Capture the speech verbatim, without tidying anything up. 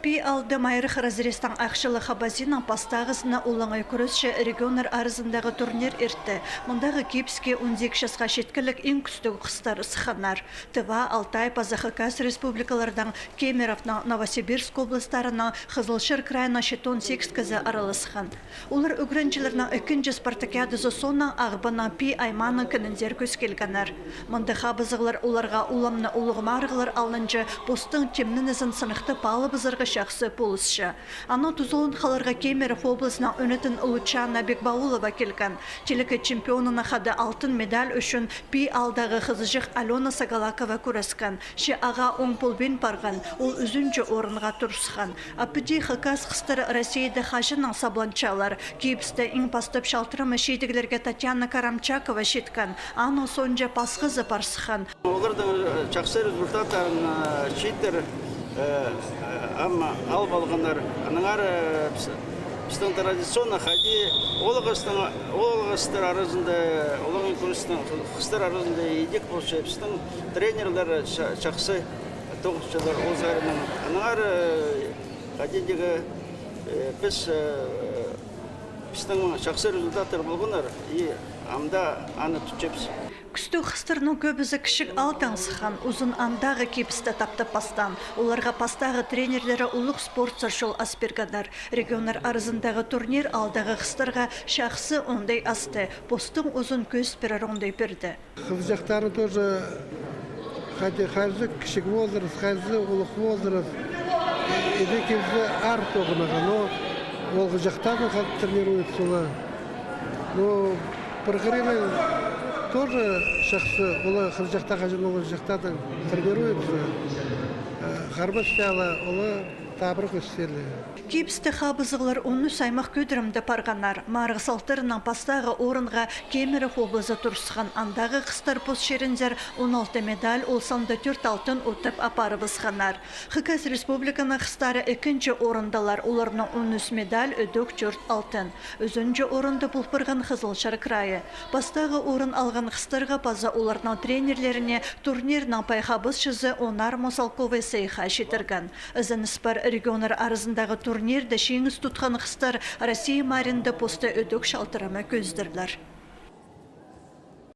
Пии аалда майрығ разрезтең ахчылығ хабазинаң пастағызына олаңай кӱресче регионнар аразындағы турнир иртті. Мындағы кибіске он сигіс часха читкелік иң кӱстіг хыстар сыхханнар. Тыва, Алтай паза Хакас республикалардаң, Кемеровнаң, Новосибирск областарынаң, Хызылчар крайынаң читон сигіс кізі араласхан. Олар ӱгренҷілернің ікінҷі спартакиадазы соонаң Ағбаннаң Пии аймааның кінінзер кӧс килгеннер. Мындағ хабызығлар оларға уламны улуғ марығлар алынҷа, постың тимненізін сыныхтап алыбызарға чахсы полысча. Аның тузалаан халарға Кемерово облазынаң ӱнетін Лучана Бекбаулова килген. Телекей чемпионына хада алтын медаль ӱчӱн Пии аалдағы хызыҷах Алёна Сагалакова кӱрескен. Че ағаа оң полбин парған, ол ӱзінҷі орынға турысхан. А піди хакас хыстары Россияда хаҷаннаң сабланчалар? Кибісті иң пастап чалтырама чидіглерге Татьяна Карамчакова читкен, аның соонҷа пасхазы пар сыххан. Оларның, э, чахсы результаттарын, э, читер, э, э, ам алып алғаннар. Аннаңар, э, піс-, пістің традиционно хайди ол хыстың, ол хыстар аразында, олаңай кӱрестің хыстар аразында идӧк полча, пістің тренерлер ча-, чахсы тоғынчалар ол саринаң. Аннаңар, э, хайди дее, э, піс, э, пістің чахсы результаттар полғаннар, и ам даа аны тутчабыс. Кӱстіг хыстарның кӧбізі кічіг аалдаң сыххан, узун андағы кибісті таптап пастаан. Оларға пастағы тренерлері улуғ спортсар чол ас пиргеннер. Регионнар аразындағы турнир аалдағы хыстарға чахсы оңдай асты, постың узун кӧс пирер оңдай пирді. Хызыҷахтарның тоже хайди, хайзы кічіг возраст, хайзы улуғ возраст. Иди килзе аар тоғынарға, но ол хызыҷахтарның хал тренируется олар. Но пір хыриннаң тоже чахсы, олар хызыҷахтар, хаҷан ол хызыҷахтарның тренируется, э, харбас чаала, олар табырах ӧсчелер. Кибісті хабызығлар он ӱс аймах кӧдірімде парғаннар. Марығ салтарынаң пастағы орынға Кемерово облазы турысхан, андағы хыстар пос чирінзер он алты медаль, ол санда тӧрт алтын утып апарыбысханнар. Хакас Республиканың хыстары ікінҷі орындалар, оларның он ӱс медаль, ідӧк тӧрт алтын. Ӱзінҷі орында пол парған Хызылчар крайы. Пастағы орын алған хыстарға паза оларның тренерлеріне турнирнің пай хабысчызы Онар Мосалкова сыйыхха читірген. Ізеніс пар, регионнар аразындағы турнирде чиңіс тутхан хыстар Россия маарында посты ідӧк чалтырама кӧзідерлер.